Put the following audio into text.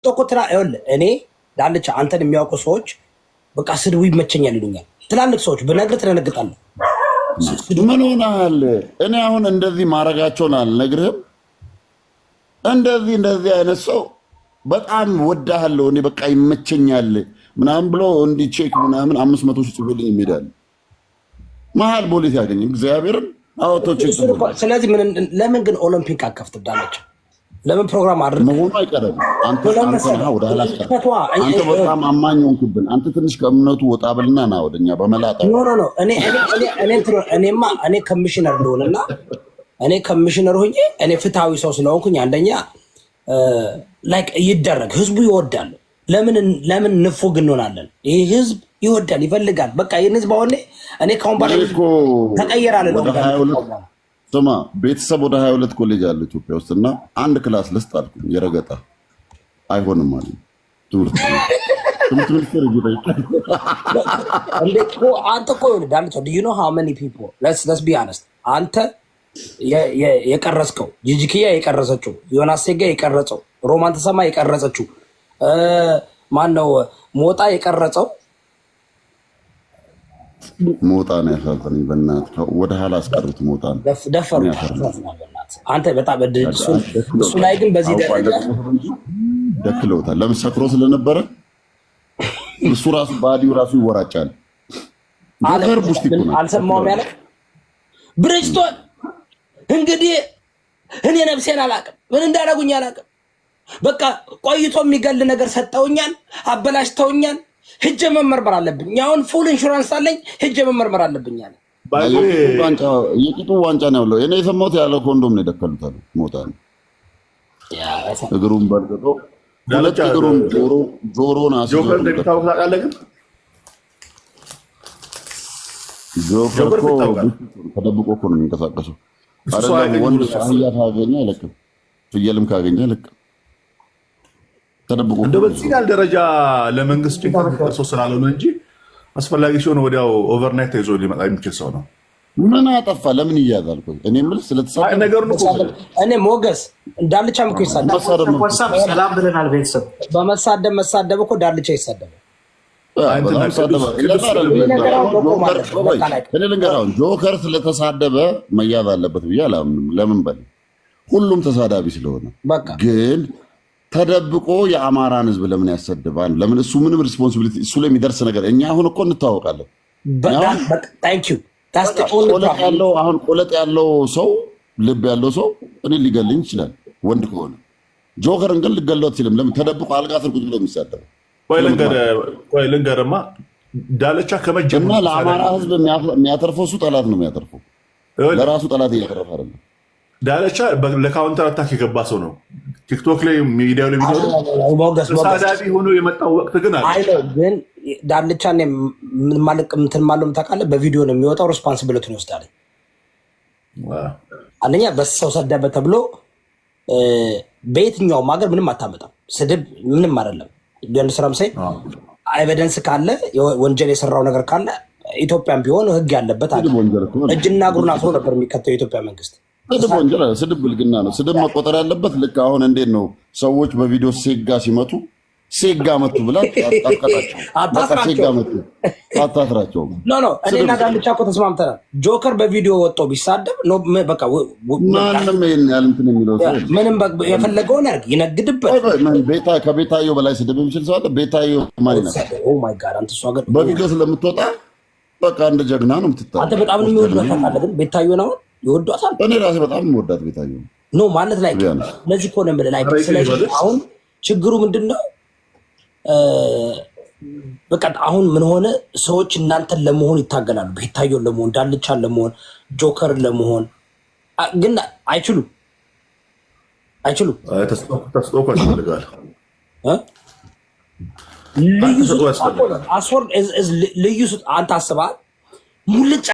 እኮ ይኸውልህ፣ እኔ ዳልቻ አንተን የሚያውቁ ሰዎች በቃ ስድቡ ይመቸኛል ይሉኛል። ትላልቅ ሰዎች ብነግርህ ትደነግጣለህ። ምን ሆነሃል? እኔ አሁን እንደዚህ ማድረጋቸውን አልነግርህም። እንደዚህ እንደዚህ አይነት ሰው በጣም ወዳሃለሁ፣ እኔ በቃ ይመቸኛል ምናምን ብሎ እንዲህ ቼክ ምናምን 500,000 ጽፎልኝ ይሄዳል። መሀል ቦሌ ያገኝ እግዚአብሔርን አወቶ ቼክ ጽፎልኝ። ስለዚህ ለምን ግን ኦሎምፒክ አከፍትም ዳልቻ? ለምን ፕሮግራም አድርግ መሆኑ አይቀርም። አንተ አንተ ወደ ኋላ አንተ በጣም አማኝ ሆንክብን። አንተ ትንሽ ከእምነቱ ወጣ ብልና ና ወደኛ በመላጣ። No, no, no፣ እኔማ እኔ ኮሚሽነር ልሆንና እኔ ኮሚሽነር ሆኜ እኔ ፍትሐዊ ሰው ስለሆንኩኝ አንደኛ like ይደረግ፣ ህዝቡ ይወዳል። ለምን ንፉግ እንሆናለን? ይህ ህዝብ ይወዳል፣ ይፈልጋል። በቃ ይህን ህዝብ አሁን እኔ ከአሁን በኋላ ተቀየራለ። ስማ፣ ቤተሰብ ወደ 22 ኮሌጅ አለ ኢትዮጵያ ውስጥ እና አንድ class ልስጥ አልኩኝ። የረገጣ አይሆንም አለ ትምህርት ሚኒስቴር። አንተ እኮ ዳልቻ, do you know how many people, let's be honest፣ አንተ የቀረጽከው፣ ጂጂኪያ የቀረጸችው፣ ዮናስ ሴጋ የቀረጸው፣ ሮማን ተሰማ የቀረጸችው፣ ማን ነው ሞጣ የቀረጸው? ሞጣ ነው ያሳዘነኝ። በእናትህ ወደ ኋላ አስቀሩት። ሞጣ ነው። ደፈሩ። አንተ በጣም እሱ ላይ ግን በዚህ ደረጃ ደክለውታል። ለምን? ሰክሮ ስለነበረ እሱ ራሱ body ው ራሱ ይወራጫል። ጆከር ቡስቲ እኮ ነው። አልሰማሁም ያለ ብሪጅስቶን። እንግዲህ እኔ ነፍሴን አላውቅም፣ ምን እንዳደረጉኝ አላውቅም። በቃ ቆይቶ የሚገል ነገር ሰጠውኛል፣ አበላሽተውኛል። ሂጄ መመርመር አለብኝ። አሁን full insurance አለኝ፣ ሂጄ መመርመር አለብኝ አለ። የቂጡ ዋንጫ ነው ያለው። እኔ የሰማሁት ያለ ኮንዶም ነው የደከሉት አሉ። ሞጣ ነው እግሩን በልቅጦ ሁለት እግሩን ጆሮን አስይዞ ጆከር እንደሚታወቅ ታውቃለህ? ግን ጆከር እኮ ተደብቆ እኮ ነው የሚንቀሳቀሰው። አይደለም ወንድ አህያ ካገኘ አይለቅም፣ ፍየልም ካገኘ አይለቅም። ተደብቆ እንደ በዚህ ያህል ደረጃ ለመንግስት ጭንቀት ሰው ስላልሆነ እንጂ አስፈላጊ ሲሆን ወዲያው overnight ተይዞ ሊመጣ የሚችል ሰው ነው። ምን አጠፋ? ለምን ይያዛል? ቆይ እኔ የምልህ ስለተሳደበ ነገሩን እኮ እኔ ሞገስ ዳልቻም እኮ ይሳደባል። ሰላም ብለናል ቤተሰብ። በመሳደብ መሳደብ እኮ ዳልቻ ይሳደባል። እኔ ልንገርህ፣ ጆከር ስለተሳደበ መያዝ አለበት ብዬ አላምንም። ለምን በል ሁሉም ተሳዳቢ ስለሆነ፣ ግን ተደብቆ የአማራን ህዝብ ለምን ያሰድባል? ለምን እሱ ምንም responsibility እሱ ላይ የሚደርስ ነገር፣ እኛ አሁን እኮ እንታወቃለን። ያለው አሁን ቆለጥ ያለው ሰው፣ ልብ ያለው ሰው እኔ ሊገልኝ ይችላል ወንድ ከሆነ። ጆከርን ግን ልገለው አትችልም። ለምን? ተደብቆ አልጋ ስር ቁጭ ብሎ የሚሳደበው። ቆይ ልንገርማ፣ ዳለቻ ከመጀመሩ እና ለአማራ ህዝብ የሚያተርፈው እሱ ጠላት ነው የሚያተርፈው፣ ለራሱ ጠላት እያተረፈ አይደለም። ዳለቻ ለ counter attack የገባ ሰው ነው። ቲክቶክ ላይ ሚዲያው ላይ ተሳዳቢ ሆኖ የመጣው ወቅት ግን አለ። ግን ዳልቻ እንትን ማለው ታውቃለህ፣ በቪዲዮ ነው የሚወጣው። Responsibility ን ይወስዳል። አንደኛ በሰው ሰደበ ተብሎ በየትኛውም ሀገር ምንም አታመጣም። ስድብ ምንም አይደለም። ስራም ሳይ evidence ካለ፣ ወንጀል የሰራው ነገር ካለ፣ ኢትዮጵያም ቢሆን ህግ ያለበት እጅና እግሩን አስሮ ነበር የሚከተው የኢትዮጵያ መንግስት። ስድብ ወንጀል፣ ስድብ ብልግና ነው። ስድብ መቆጠር ያለበት ልክ አሁን እንዴት ነው ሰዎች በቪዲዮ ሴጋ ሲመቱ ሴጋ መቱ ብላ አትቀጣቸው። ሴጋ መቱ አታስራቸውም። No, no፣ እኔና ዳልቻ እኮ ተስማምተናል። ጆከር በቪዲዮ ወጥቶ ቢሳደብ በቃ ማንም ይሄን ያህል እንትን የሚለው ሰው ምንም የፈለገውን ያድርግ፣ ይነግድበት። ከቤታዮ በላይ ስድብ የሚችል ሰው አለ? ቤታዮ ማን ይናል? Oh my God፣ አንተ እሷ ጋር በቪዲዮ ስለምትወጣ በቃ እንደ ጀግና ነው የምትታየው። አንተ በጣም ነው የሚወዷት ታውቃለህ። ግን ቤታዮን አሁን ይወዷታል። እኔ ራሴ በጣም የምወዳት ቤታዮ። No ማለት like ለዚህ እኮ ነው የምልህ። Like ስለዚህ አሁን ችግሩ ምንድን ነው? በቃ አሁን ምን ሆነ? ሰዎች እናንተን ለመሆን ይታገላሉ። ቤታዮን ለመሆን፣ ዳልቻን ለመሆን፣ ጆከርን ለመሆን ግን አይችሉም፣ አይችሉም። ተስጦ ያስፈልጋል። ልዩ አንተ አስበሃል ሙልጭ